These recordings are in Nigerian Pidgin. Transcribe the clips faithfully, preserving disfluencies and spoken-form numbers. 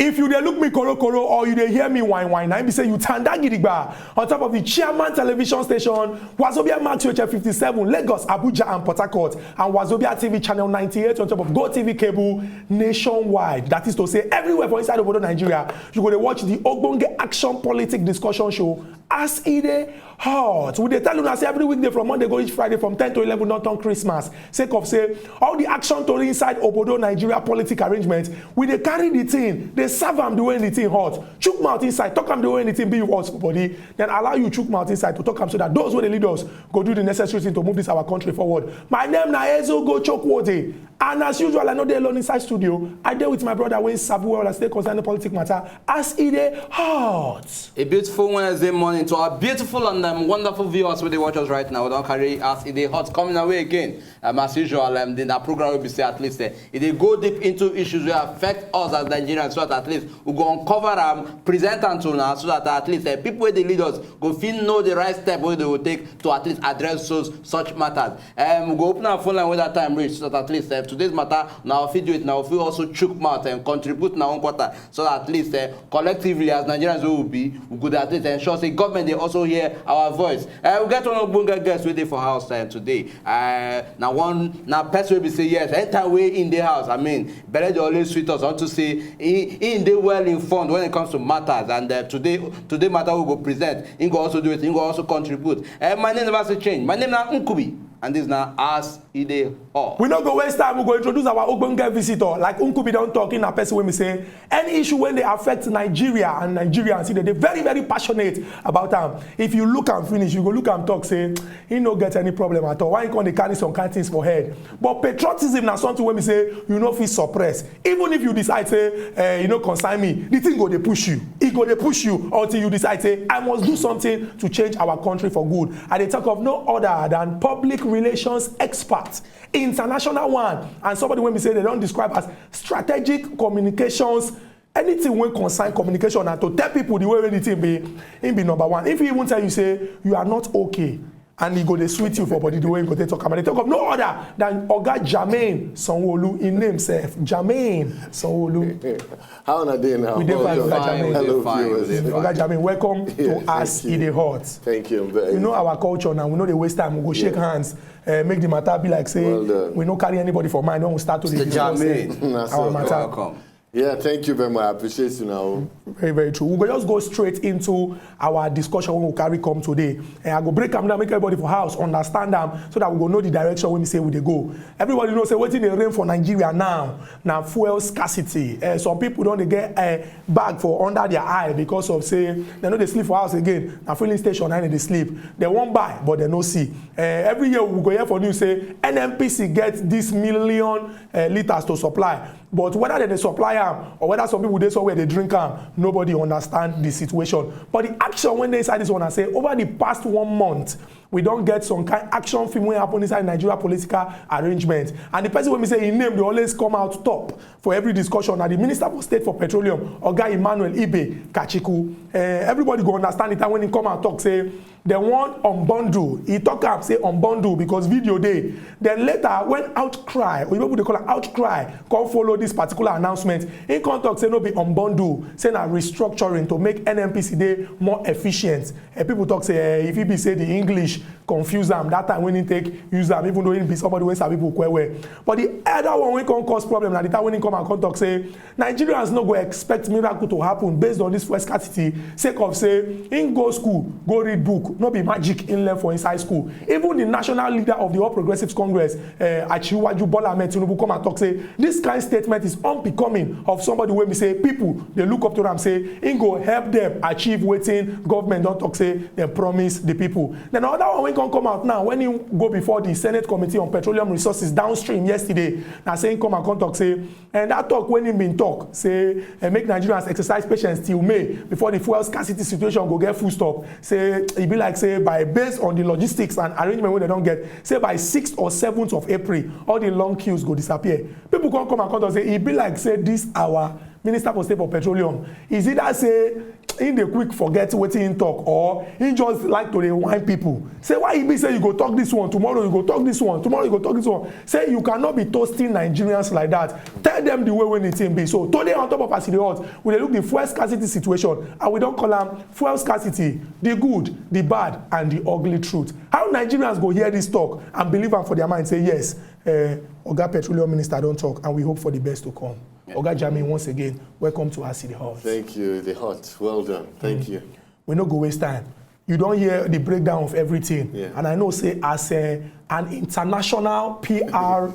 If you dey look me korokoro or you dey hear me whine whine, na im be say you tanda gidigba on top of the chairman television station, Wazobia Max U H F fifty-seven, Lagos, Abuja and Port Harcourt, and Wazobia T V channel ninety-eight on top of Go T V cable nationwide. That is to say, everywhere for inside obodo Nigeria, you go dey watch the ogbonge action politic discussion show As E Dey Hot. We dey tell una say every weekday from Monday go reach Friday from ten to eleven don turn Christmas. Sake of say all the action tori inside obodo Nigeria politic arrangement, we dey carry the thing, dey serve am the way the thing hot. Chook mouth inside, talk am the way the thing be hot for body. Then allow you chook mouth inside to talk am so that those wey dey lead us go do the necessary thing to move this our country forward. My name na Ezo Go Chokwode. And as usual, I no dey alone inside studio. I dey with my brother wey sabi well as dey concern the politic matter. As E Dey Hot. A beautiful Wednesday morning to our beautiful and um, wonderful viewers wey dey watch us right now. We don carry As E Dey Hot coming our way again. Um, as usual, um, the, the program will be say at least uh, e dey go deep into issues wey affect us as Nigerians, so that at least we go uncover am, present am to una, so that at least uh, people wey dey lead us go fit know the right step wey they go take to at least address those such matters. Um, we go open our phone line when that time reach, so that at least uh, today's matter, now fit do it, now fit also chook mouth and contribute na one quarter, so that at least uh, collectively as Nigerians we will be, we could at least ensure say government dey also hear our voice. Uh, we get one ogbonge guest wey dey for house uh, today. Uh, na one na person wey be say yes, anytime wey in the house, I mean, belle dey always sweet us unto say he he dey well informed when it comes to matters. And uh, today today matter we go present, he go also do it, he go also contribute. Uh, my name never say change. My name na Nkubi, and this na As E Dey Hot. We no go waste time, we go introduce our ogbonge visitor. Like Nkubi don talk, na person wey be say any issue wey dey affect Nigeria and Nigerians, e dey dey very very passionate about am. If you look am finish, you go look am talk say he no get any problem at all. Why he come dey carry some kind things for head? But patriotism na something wey be say you no fit suppress. Even if you decide say eh, e no concern me, the thing go dey push you. E go dey push you until you decide say I must do something to change our country for good. I dey talk of no other than public relations expert, international one, and somebody wey be say they don describe as strategic communications. Anything wey concern communication na to tell people the way wey the thing be, im be number one. If he even tell you say you are not okay, and e go dey sweet you for body the way you go take talk am. I dey talk of no other than Oga Jermaine Sanwo-Olu, im name sef, Jermaine Sanwo-Olu. How una dey now? We dey fine, Well Oga done. Jermaine. Fine, Hello, we dey viewers. fine. Oga Jermaine, welcome Thank to you. As Very- E Dey Hot. Thank you. I'm very. You know our culture now, we no dey waste time, we go shake hands, uh, make the matter be like say Well done. We no carry anybody for mind when we start to dey Mister discuss, eh, Jermaine. Na so. our matter. Welcome. Yeah, thank you very much. I appreciate you now. Very, very true. We go just go straight into our discussion wey we carry come today. And I go break am down, make everybody for house understand am, so that we go know the direction wey we say we dey go. Everybody know say wetin dey reign for Nigeria now na fuel scarcity. Uh, some people don dey get uh, bag for under their eye because of say they no dey sleep for house again. Na filling station na dem dey sleep. They wan buy, but they no see. Uh, every year we go hear for news say N N P C get this million uh, liters to supply. But whether they dey supply am or whether some people dey somewhere dey drink am, nobody understand the situation. But the action wey dey inside this one na say over the past one month, we don get some kind action film wey happen inside Nigeria political arrangement. And the person wey be say im name dey always come out top for every discussion na the Minister for State for Petroleum, Oga Emmanuel Ibe Kachiku. Uh, everybody go understand the time when he come out talk say dem wan unbundle. He talk am say unbundle because video dey. Then later when outcry, oyibo people dey call am outcry, come follow this particular announcement, he come talk say no be unbundle, say na restructuring to make N N P C dey more efficient. And people talk say eh, if e be say the English confuse am that time when he take use am, even though he be somebody wey sabi book well well. But the other one wey come cause problem na the time when he come and come talk say Nigerians no go expect miracle to happen based on this fuel scarcity, sake of say im go school, go read book, no be magic im learn for inside school. Even the national leader of the All Progressives Congress, uh, Achiwaju Bola Ahmed Tinubu, come and talk say this kind statement is unbecoming of somebody wey be say people dey look up to am, say im go help them achieve wetin government don talk say dem promise the people. Then another one wey come come out now when he go before the Senate Committee on Petroleum Resources downstream yesterday, na say im come and come talk say and that talk when he been talk say and make Nigerians exercise patience till May before the fuel scarcity situation go get full stop. Say e be like say by based on the logistics and arrangement wey dem don get, say by sixth or seventh of April, all the long queues go disappear. People come come and come talk say e be like say this our Minister for State for Petroleum is either say He dey quick forget wetin he talk, or he just like to dey whine people. Say, why e be say you go talk this one, tomorrow you go talk this one, tomorrow you go talk this one. Say you cannot be toasting Nigerians like that. Tell them the way wey the thing be. So today on top of As E Dey Hot, we dey look the fuel scarcity situation, and we don call am fuel scarcity, the good, the bad, and the ugly truth. How Nigerians go hear this talk and believe am for their mind, say, yes, uh, Oga Petroleum Minister don talk, and we hope for the best to come. Oga Jami, once again, welcome to As E Dey Hot. Thank you, the hot. Well done. Thank you. We no go waste time. You don hear the breakdown of everything. Yeah. And I know say as a, an international P R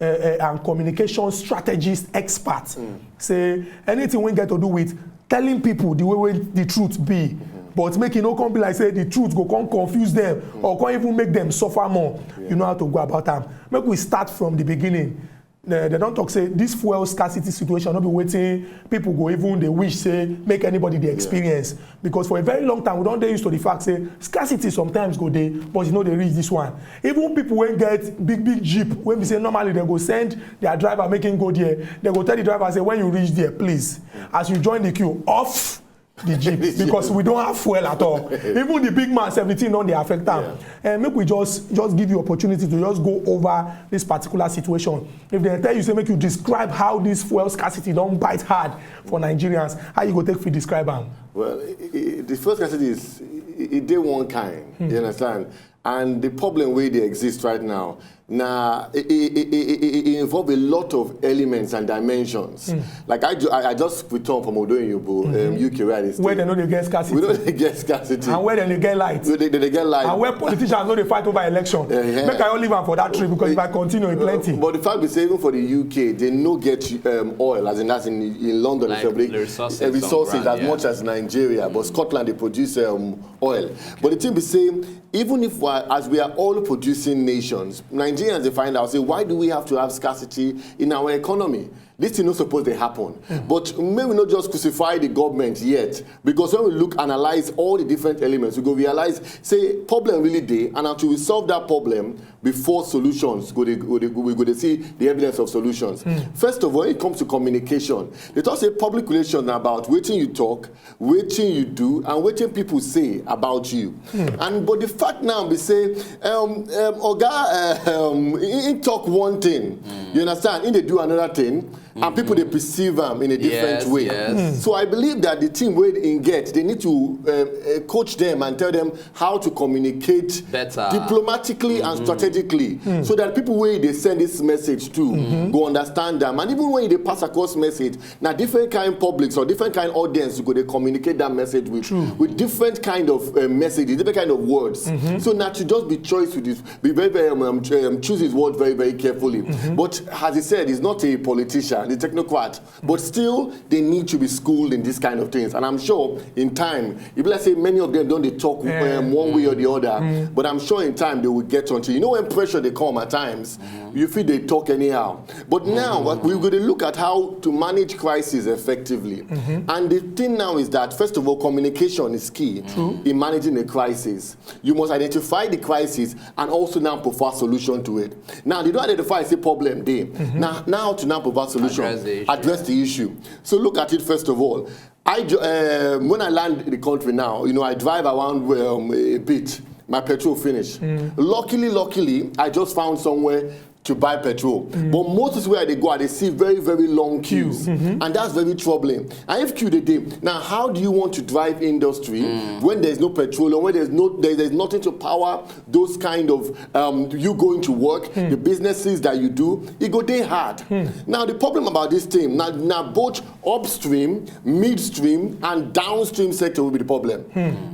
uh, uh, and communication strategist expert, say anything wey get to do with telling people the way wey the truth be, but make e no come be like say the truth go come confuse them or come even make them suffer more. You know how to go about am. Make we start from the beginning. Dem don talk say this fuel scarcity situation no be wetin people go even dey wish say make anybody dey experience, because for a very long time we don dey used to the fact say scarcity sometimes go dey, but e no dey reach this one. Even people wey get big big jeep, wey be say normally dem go send their driver make him go there, dem go tell the driver say, when you reach there, please, as you join the queue, off the jeep, because we don't have fuel at all. Even the big man, seventeen don dey affect am. And make we just just give you opportunity to just go over this particular situation. If they tell you, say, make you describe how this fuel scarcity don bite hard for Nigerians, how you go take fit describe am? Well, i- i- the fuel scarcity is, it, it dey one kind, you understand? And the problem wey dey exist right now, na it, it, it, it, it involve a lot of elements and dimensions. Like I, ju- I, I just returned from Odo Oyinbo, um, U K, where I dey stay. Where dem no dey get scarcity. We no dey get scarcity. And where dem dey get light. They, they, they get light. And where politicians no dey fight over election. Yeah, yeah. Make I all leave am for that tree, because if I continue, e plenty. But the fact be say, even for the U K, they no get um, oil, as in that's in, in London, Like, so they- the resources uh, on resources ground, as yeah. much as Nigeria, but Scotland, they produce um, oil. But the thing be say, even if we are, as we are all producing nations, Nigerians, they find out, say, why do we have to have scarcity in our economy? This thing no suppose dey happen. But may we not just crucify the government yet, because when we look, analyze all the different elements, we go realize, say, problem really dey, and until we solve that problem, before solutions, go dey, go dey, we go dey see the evidence of solutions. First of all, when it comes to communication, they talk say public relations na about wetin you talk, wetin you do, and wetin people say about you. And but the fact now be say, um, um, Oga, uh, um, he, he talk one thing, you understand? He dey do another thing, and people dey perceive am in a different Yes, way. Yes. So I believe that the team wey in get, they need to uh, uh, coach them and tell them how to communicate Better. diplomatically and strategically, so that people wey they send this message to go understand them. And even when they pass across message, now different kind publics or different kind audience you go they communicate that message with, with different kind of uh, messages, different kind of words. So now to just be choice with this, be very very um, um, ch- um, choose his word very very carefully. But as he said, he's not a politician, the technocrat. But still, they need to be schooled in these kind of things. And I'm sure in time, if let's say many of them don't they talk um, one way or the other, but I'm sure in time they will get onto. You know, when pressure they come at times, you feel they talk anyhow. But now what we're going to look at how to manage crisis effectively. And the thing now is that first of all, communication is key in managing a crisis. You must identify the crisis and also now provide solution to it. Now they don't identify say problem dey. Now now to now provide solution, Address the issue. Address the issue. So look at it first of all. I ju- um, when I land the country now, you know, I drive around um, a bit. My petrol finish. Luckily, luckily, I just found somewhere to buy petrol. But most is where they go, they see very, very long queues. And that's very troubling. And if queue they dey, now how do you want to drive industry when there's no petrol or when there's no there, there's nothing to power those kind of um, you going to work, the businesses that you do, it go day hard. Now the problem about this thing, now, now both upstream, midstream, and downstream sector will be the problem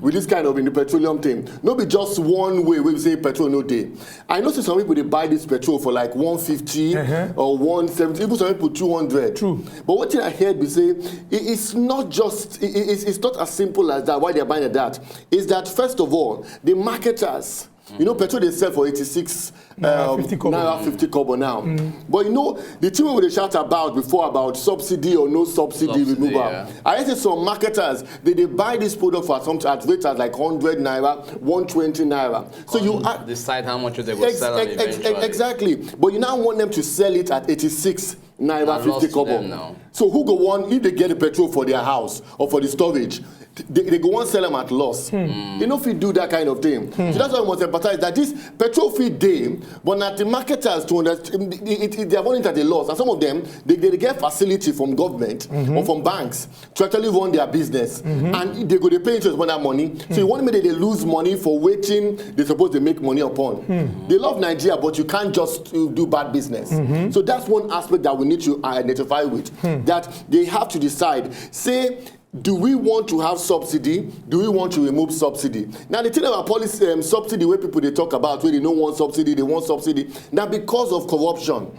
with this kind of in the petroleum thing. No be just one way we say petrol no day. I know say some people they buy this petrol for like one fifty or one seventy, even some people two hundred. True. But what thing I heard be say it, it's not just it, it- it's, it's not as simple as that. Why they're buying that is that first of all the marketers. You know, petrol they sell for eighty-six Naira um, fifty kobo. Naira fifty kobo now. But you know, the thing we dey shout about before about subsidy or no subsidy, Subsidy, removal. Yeah. I say some marketers they, they buy this product for some at rate as like hundred naira, one twenty naira. So you are Decide how much they go Ex- sell them ex- ex- eventually. Exactly. But you now want them to sell it at eighty-six naira, Na loss fifty to kobo. Them now. So who go want if they get the petrol for their house or for the storage? they, they go wan sell am at loss. You no fit do that kind of thing. So that's why we must emphasize that this petrol fit dey, but na the marketers to understand it, it, it, they are running at a loss. And some of them, they, they get facility from government or from banks to actually run their business, and they go dey pay interest on that money. So you want me that they lose money for wetin they suppose dey make money upon? They love Nigeria, but you can't just uh, do bad business. So that's one aspect that we need to identify with, that they have to decide, say, do we want to have subsidy? Do we want to remove subsidy? Now, the thing about policy, um, subsidy, where people they talk about, where they no want subsidy, they want subsidy. Now, because of corruption.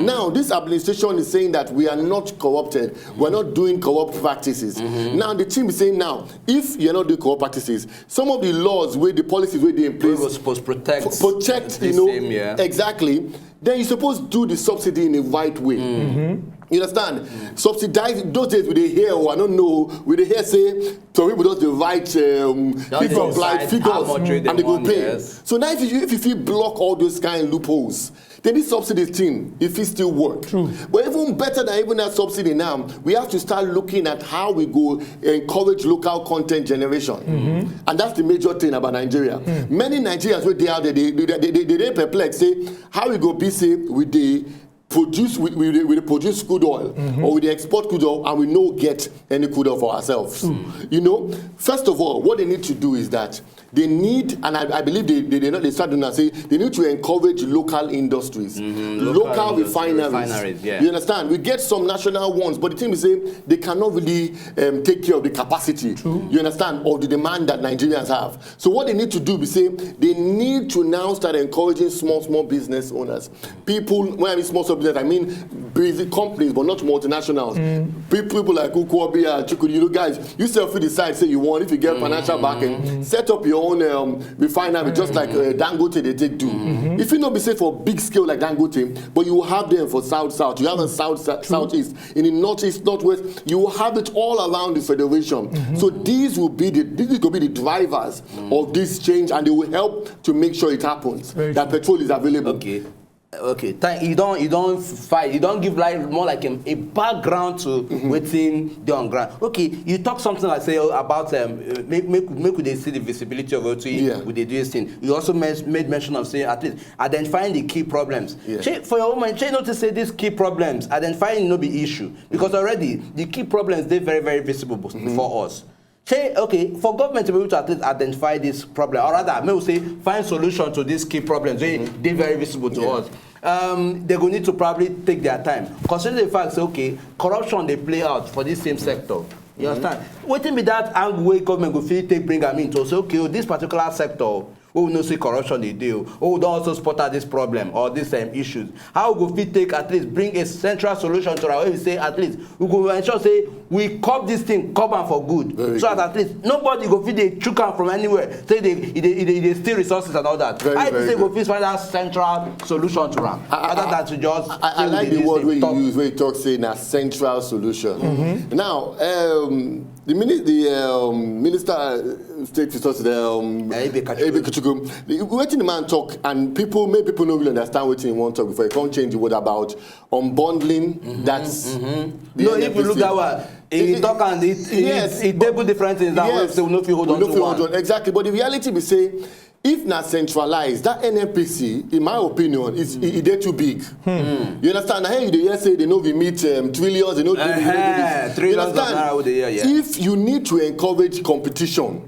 Now, this administration is saying that we are not corrupted. We're not doing corrupt practices. Now, the team is saying now, if you're not doing corrupt practices, some of the laws, where the policies, where they in We place, were supposed to protect. protect, the you know, same, yeah. Exactly, then you suppose do the subsidy in a right way. You understand? Subsidize those days with the hair, oh, I don't know, with the hair say, some people just the right um, Just figures, decide like how figures, much they and they go want, pay. Yes. So now, if you if you fit block all those kind of loopholes, then this subsidy thing, if it still work. But even better than even that subsidy now, we have to start looking at how we go encourage local content generation. And that's the major thing about Nigeria. Many Nigerians wey dey out there, they they they they, they perplex say how we go be say we dey produce we, we, dey- we dey produce crude oil or we dey export crude oil and we no get any crude oil for ourselves. You know, first of all, what they need to do is that they need, and I, I believe they, they, they, not, they start doing that, say they need to encourage local industries, local, local industry, refineries. refineries, yeah. You understand? We get some national ones, but the thing is, say they cannot really um, take care of the capacity. You understand? Or the demand that Nigerians have. So what they need to do, we say they need to now start encouraging small, small business owners. People, when I mean small, small business, I mean basic companies, but not multinationals. Pe- People like Ukwobi and Chukwu, you know, guys, you self fit decide, say you want, if you get financial backing, set up your own um, refinery, just like uh, Dangote they take do. If you know, be say for big scale like Dangote, but you have them for South South, you have them South South Southeast, in the Northeast, Northwest, you will have it all around the federation. So these will be the these will be the drivers of this change, and they will help to make sure it happens Very that true. Petrol is available. Okay. Okay, thank you. Don't you don't fight. You don't give like more like a, a background to waiting on ground. Okay, you talk something like say about um uh, make make make we dey see the visibility of what we Yeah. we dey do this thing. You also made, made mention of saying at least identifying the key problems. Yeah. Shey, for your own mind, shey you notice say these key problems identifying no be issue because already the key problems dey very very visible bef- before us. Say okay for government to be able to at least identify this problem or rather make we say find solution to these key problems wey dey very visible to us. Um, they go need to probably take their time considering the fact say okay corruption dey play out for this same sector. You understand? Wetin be that angle wey government go fit take bring am in to say okay oh this particular sector wey we know say corruption dey dey o, wey we don also spot out this problem or these um, issues, how we go fit take at least bring a central solution to am wey be say at least we go ensure say we curb this thing, curb am for good. Very So good. That at least nobody go fit dey chook am from anywhere say e dey e dey e dey e dey steal resources and all that. Very, How you very think say we go good. fit find that central solution to am I- I- other than to just I, I say we like dey the do word this wey thing, you talk. Use wey you talk say na central solution. Now, um, the mini the um, minister of state resources, um, Ebe Kachukwu. Ebe Kachukwu, the- wetin the man talk and people make people no really understand wetin he wan talk before he come change the word about unbundling. That's the No, if you look N N P C. that one, he It- talk and he he, Yes, he but- table different things that Yes. we say we no fit hold We on no to fit one. Hold on. Exactly, but the reality be say if na centralized, that N N P C, in my opinion, is e e dey too big. You understand? Na here you dey hear say they no be meet um, trillions, they no dey they no do Uh-huh. this. Trillions You of naira we dey hear, yeah. If you need to encourage competition,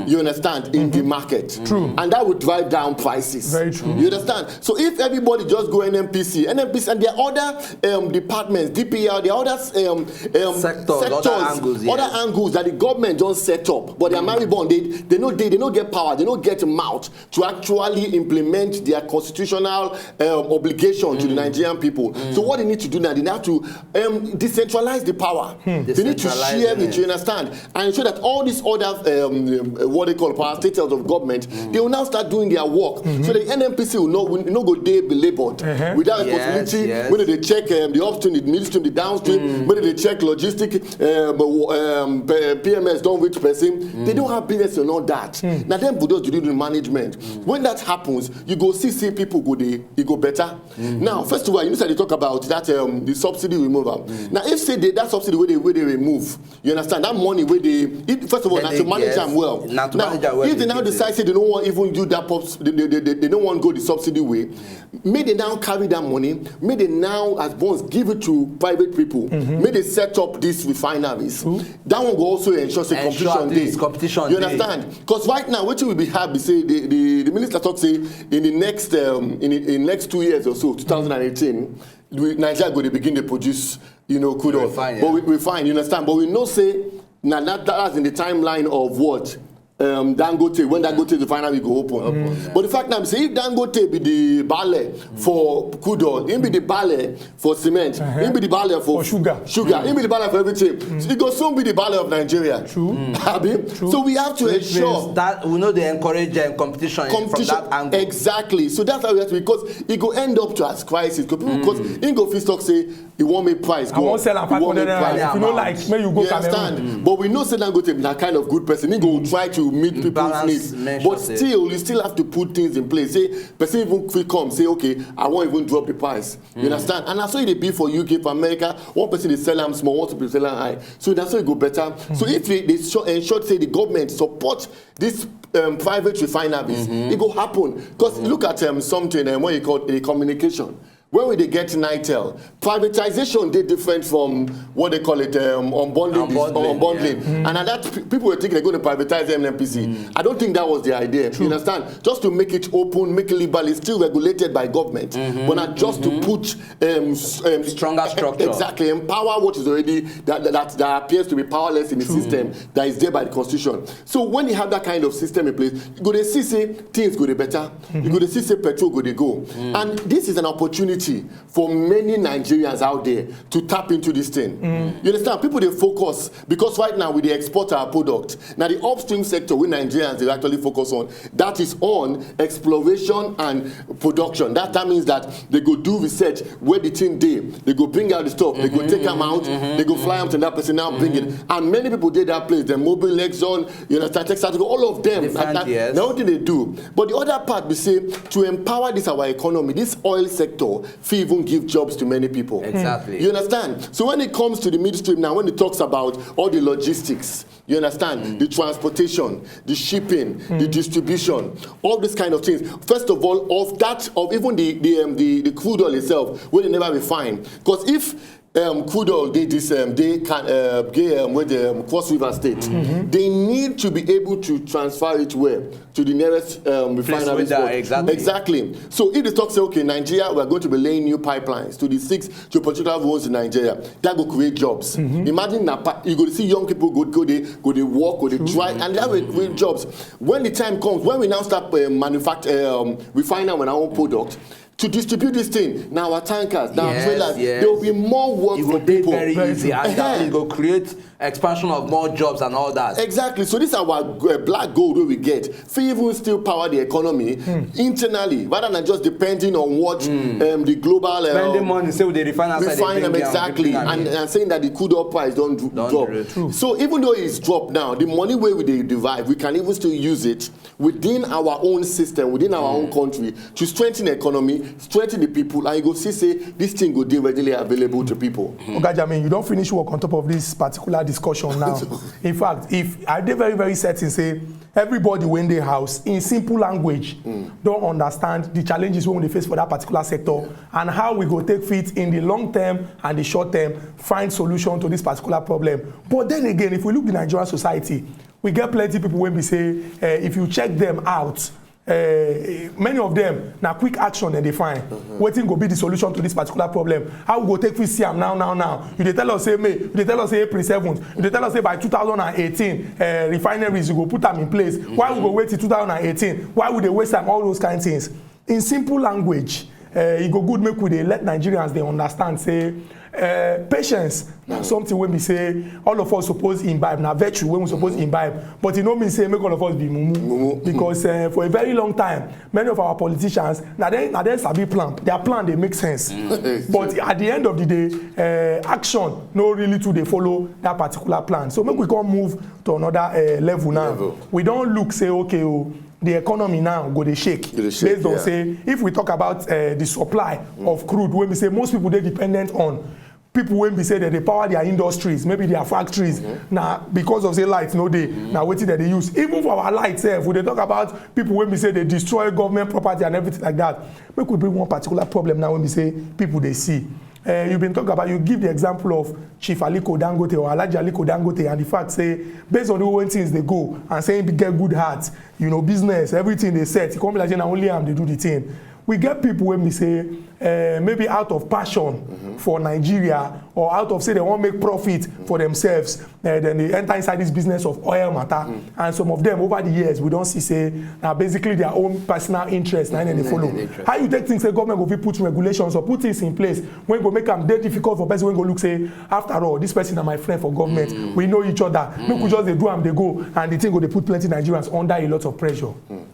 you understand, in the market, True. And that will drive down prices. Very true. You understand? So if everybody just go N N P C, N N P C, and there are other um, departments, D P R, there are other um, um, Sectors, other angles, yes. Other angles that the government don set up, but their marry bond, they they no dey, they no get power, they no get mouth to actually implement their constitutional um, obligation to the Nigerian people. So what they need to do now, they have to um, decentralize the power. They need to Decentralize share it. It, you understand, and ensure that all these other um, um, what they call parastatals of government, they will now start doing their work. So the N N P C will not will not go dey be laboured Uh-huh. without Yes, responsibility. Yes. When they check um, the upstream, the midstream, the downstream, when they check logistic, um, um, P- P M S don't reach person. They don't have business and all that. Now them will just do the management. When that happens, you go see say people go dey, e go better. Now, first of all, you know say they talk about that, um, the subsidy removal. Now, if say they, that subsidy wey they, wey they remove, you understand, that money wey they, if, first of all, Then na they to manage get- am well. na to Now, manage am well, if they they now get it. decide say they no wan even do that pop, they, they, they, they no wan go the subsidy way, make they now carry that money, make they now as bonds give it to private people, make they set up these refineries. That one go also ensure say Ensure competition at least dey. Competition You dey. Understand? Because right now, wetin we be have be say the, the, the minister talk say in the next, um, in the in next two years or so, two thousand and eighteen, we, Nigeria go to begin to produce, you know, crude oil. Refine, But yeah. we refine, you understand? But we know say now that, that's in the timeline of what, um, Dangote, when Dangote refinery go open. But the fact now, say if Dangote be the baale for crude oil, he be the baale for cement, he be the baale for, For sugar. sugar, he be the baale for everything. So he go soon be the baale of Nigeria. True. Abi? So we have to Which ensure means that we know they encourage um, competition, competition. From that angle. Exactly. So that's how we have to, because it go end up to as crisis. Because people, because he go fit talk say he wan make price I go wan up, sell am he wan make five hundred naira. price. If you no like, make you go You Cameroon. Understand? But we know say Dangote na kind of good person. He go try to meet people's Balance, needs. mention But say. Still, you still have to put things in place. Say person even fit come say, okay, I wan even drop the price. You understand? And that's how it be for U K, for America. One person dey sell am small, one person dey sell am high. So that's how it go better. So if they, they show, ensure say the government support this, um, private refineries, it go happen. Because look at, um, something, um, what you call a communication. When we dey get Nitel, privatization dey different from what they call it, um, unbundling. Unbundling, Unbundling. And at that, pe- people were thinking they're going to privatize M N P C. I don't think that was the idea. You understand? Just to make it open, make it liberal, it's still regulated by government. But not just to put, um, s- um, Stronger structure. Exactly, empower what is already that, that, that appears to be powerless in the system that is there by the constitution. So when you have that kind of system in place, you go to see say things go to better. You go to see say petrol go to go. And this is an opportunity for many Nigerians out there to tap into this thing. You understand? People dey focus because right now we dey export our product. Now the upstream sector we Nigerians dey actually focus on, that is on exploration and production. That, that means that they go do research where the thing dey. They go bring out the stuff. They go take them out. They go fly them to that person now bring it. And many people did that place. The Mobil, Exxon, you understand, Texas, all of them. Different, That- that- yes. Now what do they do? But the other part we say to empower this our economy, this oil sector, fit even give jobs to many people. Exactly. You understand? So when it comes to the midstream now, when it talks about all the logistics, you understand? The transportation, the shipping, the distribution, all these kind of things. First of all, of that, of even the the, um, the the crude oil itself, wey they never refine. Because if, um, crude oil dey this, um, they can, uh, dey, um, with the, um, Cross River State, they need to be able to transfer it where? To the nearest, um, refinery where they are, spot. Exactly. Exactly. So if they talk say, okay, Nigeria, we are going to be laying new pipelines to the six geopolitical zones in Nigeria, that go create jobs. Imagine na pa- you go see young people go go dey go dey work, go dey try, and that will create jobs. When the time comes, when we now start, uh, manufacture, um, refining our own product, to distribute this thing, now our tankers, now Yes, trailers, yes. there will be more work It for will be people. Very easy, and that Uh-huh. It go create expansion of more jobs and all that. Exactly. So these are our, uh, black gold wey we get. Fit even still power the economy internally, rather than just depending on what, um, the global, um, Spending money, say we dey refine outside, refine they them bring am, exactly, bring am and, in. And saying that the crude oil price don't dro- Don't drop. Drop. True. So even though it's dropped now, the money where we dey derive, we can even still use it within our own system, within our own country, to strengthen the economy, strengthen the people, and you go see say this thing go dey readily available to people. Oga Jamin, you don finish work on top of this particular discussion now. In fact, if I dey very, very certain say everybody wey dey house, in simple language, don understand the challenges wey we dey face for that particular sector and how we go take fit in the long term and the short term find solution to this particular problem. But then again, if we look the Nigerian society, we get plenty people wey be say, eh, if you check them out, eh, many of them na quick action dem dey find. Wetin go be the solution to this particular problem? How we go take fit see am now, now, now? You dey tell us say May, you dey tell us say April seventh, you dey tell us say by two thousand and eighteen, eh, refineries, you go put am in place. Why we go wait till two thousand and eighteen? Why we dey waste time? All those kind things. In simple language, eh, e go good make we dey let Nigerians dey understand say, eh, patience na something wey be say all of us suppose imbibe, na virtue wey we suppose imbibe. But e no mean say make all of us be mumu. Because, eh, for a very long time, many of our politicians, na dem, na dem sabi plan. Their plan dey make sense. But at the end of the day, eh, action no really too dey follow that particular plan. So make we come move to another, eh, level now. We don look say, okay, oh, the economy now go dey shake. Go dey shake, Based on yeah. Say, if we talk about uh, the supply of crude, when we say most people dey dependent on people when we say that they power their industries, maybe their factories. Now, because of say light no dey, now wetin dem dey use. Even for our light sef, we dey talk about people when we say they destroy government property and everything like that. Make we bring one particular problem now when we say people dey see. Uh, you been talk about, you give the example of Chief Aliko Dangote or Alhaji Aliko Dangote, and the fact say, based on the way things dey go, and say he get good heart, you know, business, everything dey set. E come be like say na only am dey do the thing. We get people when we say uh, maybe out of passion for Nigeria, or out of say they wan make profit for themselves, uh, then they enter inside this business of oil matter. And some of them, over the years, we don see say na basically their own personal interest na im dem dey follow. How you take think say government go fit put regulations or put things in place when go make am dey difficult for person when go look say, after all, this person na my friend for government, we know each other, make we just dey do am dey go, and the thing go dey put plenty Nigerians under a lot of pressure.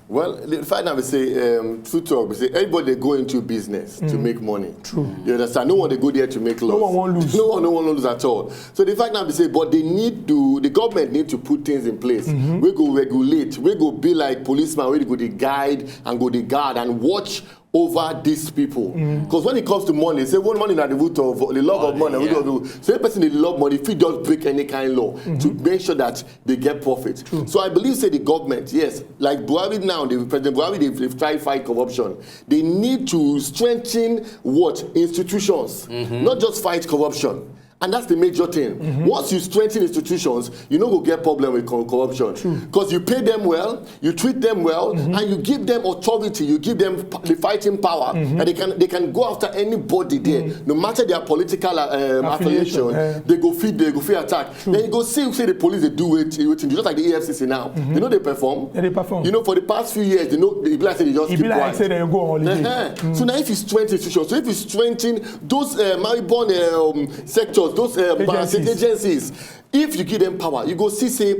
Well, the fact that we say, um, true talk, we say everybody dey go into business to make money. True. You understand? No one dey go there to make loss. One wan lose. No one, no one wan lose at all. So the fact that we say, but they need to, the government need to put things in place. We go regulate. We go be like policeman. We go dey guide and go dey guard and watch over these people. Because when it comes to money, say one money na the root of the love of money. Yeah. So a person dey love money, if he just break any kind law to make sure that they get profit. So I believe say the government, yes, like Buhari now, the President Buhari, they, they try fight corruption. They need to strengthen what? Institutions, not just fight corruption. And that's the major thing. Once you strengthen institutions, you no go get problem with cor- corruption. Because you pay them well, you treat them well, and you give them authority, you give them p- the fighting power, and they can they can go after anybody there, no matter their political uh, um, Affiliation, affiliation. Eh. They go feed, they go feed attack. Then you go see, see the police they do it, it just like the E F C C now. You know they perform. They dey perform. You know, for the past few years, they know they be like say they just E keep be like quiet. Say they go on holiday. Uh-huh. So now, if you strengthen institutions, so if you strengthen those uh, Maribon um, sectors, those uh, Agencies. agencies, if you give them power, you go see say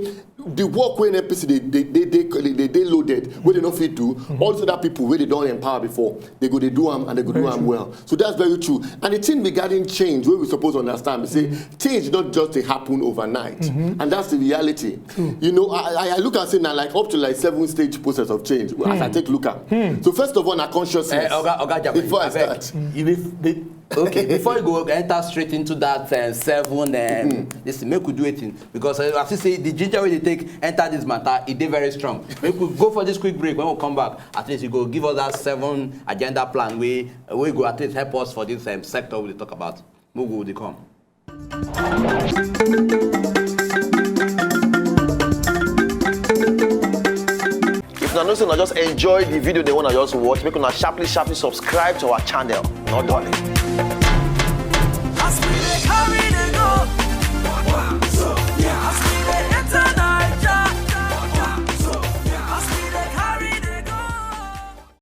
the work wey N P C they they they they they, they loaded, wey they no fit do. All those other people wey they don empower before, they go they do am and they go do Very am true. Well. So that's very true. And the thing regarding change, wey we suppose understand, be say change not just dey happen overnight, and that's the reality. You know, I, I I look and say now like up to like seven stage process of change as I take look at. So first of all, na consciousness. Eh, Oga, Oga Jabari, Before I abeg, start. you be, be, okay, before you go enter straight into that uh, seven, um, this thing, make we do it in, because uh, as you say, the ginger wey dey take enter this matter, e dey very strong. Make we go for this quick break. When we come back, at least you go give us that seven agenda plan wey wey go at least help us for this um, sector we dey talk about. Make we dey come. If una know say una just enjoy the video, they wanna just watch, make una sharply sharply subscribe to our channel. No darling.